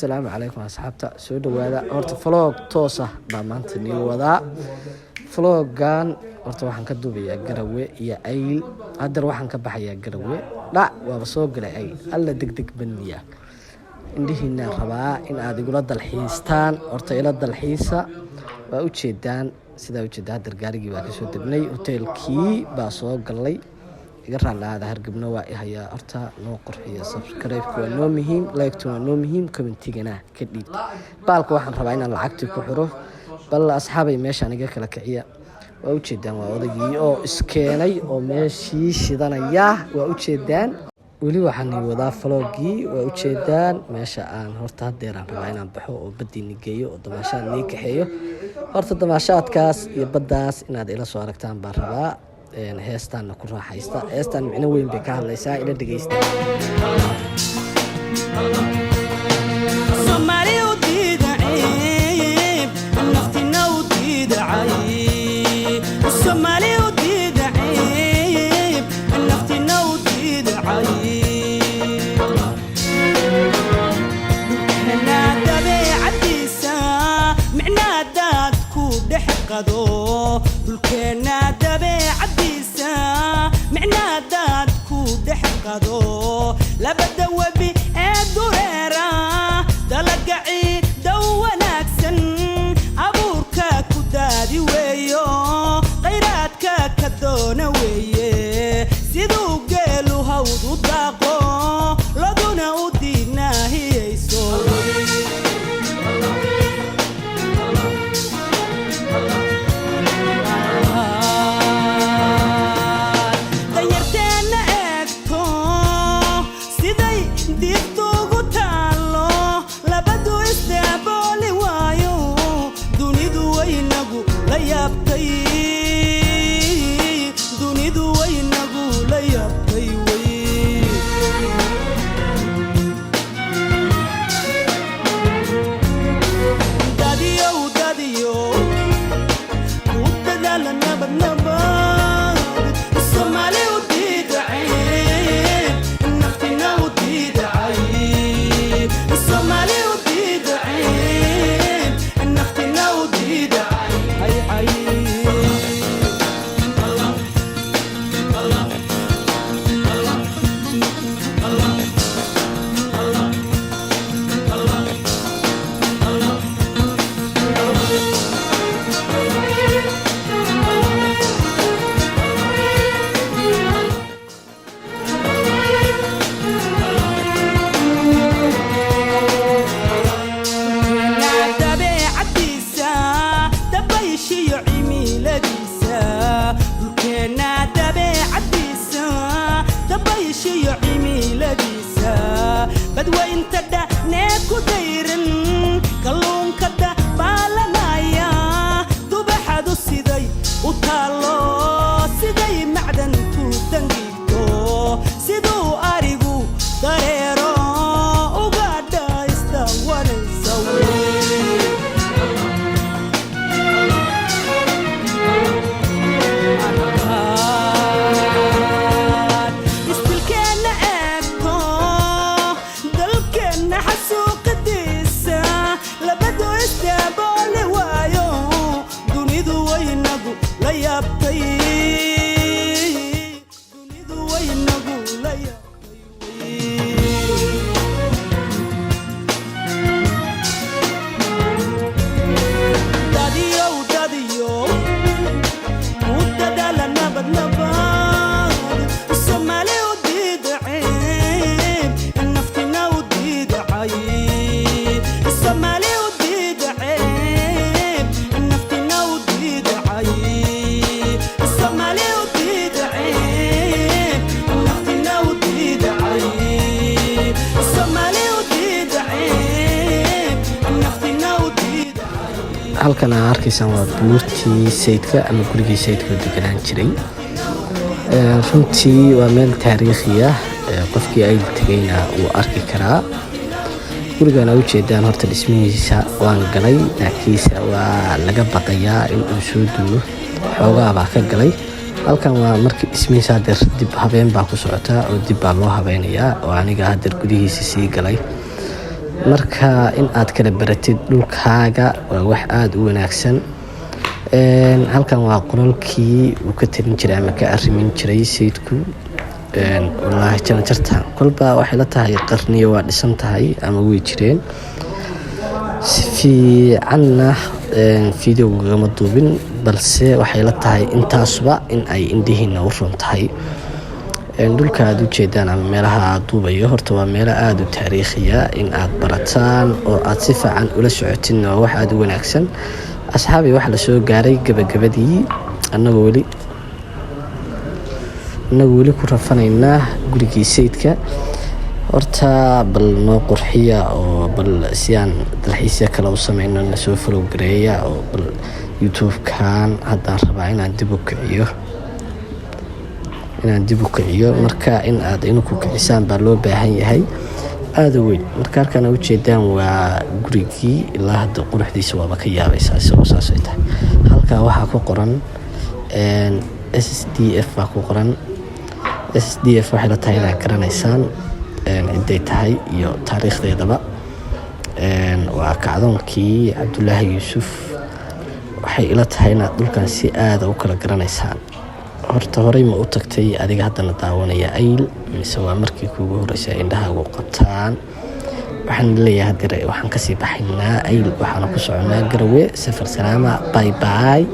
Assalaamu calaykum asxaabta, soo dhawaada. Horta vlog toos ah baa maanta nii wadaa. Vlogan horta waxaan ka duubayaa Garawe iyo Ayl. Haddana waxaan ka baxayaa Garawe, dhac waaba soo galay Ayl. Alla, deg deg badniya. Indhihiinaan rabaa in aad igula dalxiistaan. Horta ila dalxiisa. Waa ujeedaan, sidaa ujeeda, haddar gaarigii baa kasoo degnay, hoteelkii baa soo galay. Iga raalaada, hargabna waa i hayaa. Horta noo qurxiya, subscribe-ka waa noo muhiim, like-ta waa noo muhiim, commentigana ka dhiib. Baalka waxaan rabaa inaan lacagtii ku xiro. Bal asxaabay, meeshaan iga kala kiciya. Waa ujeedaan, waa odaygii oo iskeenay oo meeshii shidanaya. Waa ujeedaan, weli waxaan wadaa vlogii. Waa ujeedaan meesha aan horta hadeeraan rabaa inaan baxo oo baddiini geeyo oo damaashaad nii kaxeeyo. Horta damaashaadkaas iyo baddaas inaad ila soo aragtaan baan rabaa. Heestaanna ku raaxaysta. Heestaan micno weyn bay ka hadlaysaa, ila dhegeysta. Soomaali u diida ceeb, naftina u diida cayb. Soomaali u diida ceeb, naftina u diida cayb. Dhulkeenna dabeecadiisa micnaadaad ku dhex qado. Dhulkeenna dabeecadiisa micnaadaad ku dhex qado. Labada webi ee dureera, dalaga ciidow wanaagsan, abuurka ku daadi weeyo, khayraadka ka doona weeye. Siduu geelu hawd u daaqo, loduna u diidnaahiyeyso. Danyarteenna eegto siday diibtu ugu taallo, labadu isdaabooli waayo, dunidu waynagu la yaabtay, dunidu waynagu la yaabtay wey. Dadiyow, dadiyow, ku dadaala nabad, nabad. Soomaali u diida ceeb, naftina u diida cayb. Soomaali u diida ceeb, naftina u diida cayb, cayb. Dabeecadiisa, dabayshiyo cimiladiisa. Dhulkeenna dabeecadiisa, dabayshiyo cimiladiisa, badweynta dhanee ku dayran, kalluunka dabaalanaya, dubaxadu siday u taallo, siday macdantu dangiigto, siduu arigu dareero, ugaadha isdawanaysa wey. Istilkeenna eegto, dalkeenna xasuuqadiisa, labadu isdaabooli waayo, dunidu waynagu la yaabtay, dunidu waynagu la yaabtay wey. Dadiyow, dadiyow, ku dadaala nabad, nabad. Soomaali u diida ceeb, naftina u diida cayb. Soomaali u diida ceeb, naftina u diida cayb. Soomaali u diida ceeb, naftina u diida cayb. Soomaali u diida ceeb, naftina u diida. Halkan aa arkaysaan waa buurtii Sayidka ama gurigii Sayidka oo deganaan jiray. Runtii waa meel taariikhi ah, qofkii ay tegayna wuu arki karaa. Gurigan aa ujeedaan horta dhismihiisa waan galay, laakiinse waa laga baqayaa in uu soo duulo, xoogaa baa ka galay. Halkan waa markii dhismihiisa, hadeer dib habeen baa ku socotaa oo dib baa loo habeynayaa, oo aniga hadeer gudihiisa sii galay. Marka in aad kala baratid dhulkaaga waa wax aada u wanaagsan. Halkan waa qolalkii uu ka talin jiray ama ka arrimin jiray sayidku. Wallaahi jaranjarta kolba waxay la tahay qarniyo waa dhisan tahay ama way jireen. Si fiicanna videogagama duubin, balse waxay la tahay intaasuba in ay indhihiina u roon tahay. Dhulka aada ujeedaan ama meelaha aad duubayo horta waa meelo aada u taariikhiya. In aad barataan oo aad si fiican ula socotin waa wax aada u wanaagsan. Asxaabi, waxaa lasoo gaaray gabagabadii, anagoo weli ku rafanaynaa gurigii sayidka. Horta bal noo qurxiya oo bal si aan dalxiisya kale u sameyno nasoo follow gareeya, oo bal YouTube-kan haddaan rabaa inaan dib u kiciyo. Marka in aad inku kicisaan baa loo baahan yahay aada u weyn. Marka halkaan ujeedaan waa gurigii. Ilaa hadda quruxdiisa waaba ka yaabaysaa isagoo saasay tahay. Halkaa waxaa ku qoran SSDF baa ku qoran. SSDF waxay la tahay inaad garanaysaan ciday tahay iyo taariikhdeedaba. Waa kacdoonkii Cabdulaahi Yuusuf. Waxay ila tahay inaad dhulkan si aada u kala garanaysaan. Horta horey ma u tagtay adiga haddana daawanaya Ayl, mise waa markii kuugu horreysay indhahaagu qabtaan? Waxaan leeyahay haddii waxaan kasii baxaynaa Ayl, waxaana ku soconaa Garowe. Safar salaama, bye bye.